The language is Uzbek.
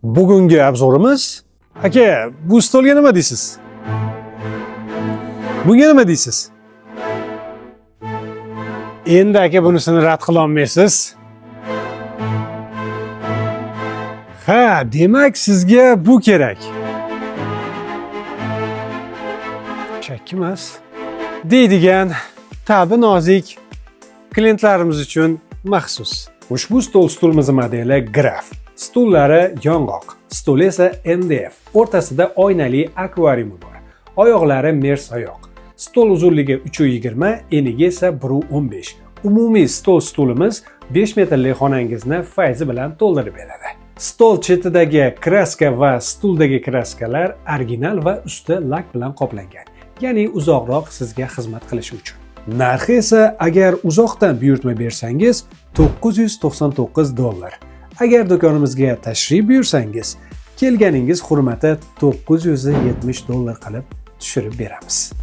Bugungi обзор imiz, aka, bu stolga nima deysiz? Bunga nima deysiz? Endi, aka, bunisini rad qilolmaysiz. Ha, demak, sizga bu kerak. Chakki emas deydigan tabi nozik klientlarimiz uchun maxsus. Ushbu stol stulimiz modeli Graf. Stullari yong'oq, stoli esa MDF. O'rtasida oynali akvariumi bor. Oyoqlari mers oyoq. Stol uzunligi 3.20, enigi esa 1.15. Umumiy stol stulimiz 5 metrli xonangizni fayzi bilan to'ldirib beradi. Stol chetidagi краска va stuldagi краска lar original va usti lak bilan qoplangan. Ya'ni uzoqroq sizga xizmat qilishi uchun. Narxi esa, agar uzoqdan buyurtma bersangiz, 999 dollar. Agar do'konimizga tashrif buyursangiz, kelganingiz hurmati 970 dollar qilib tushirib beramiz.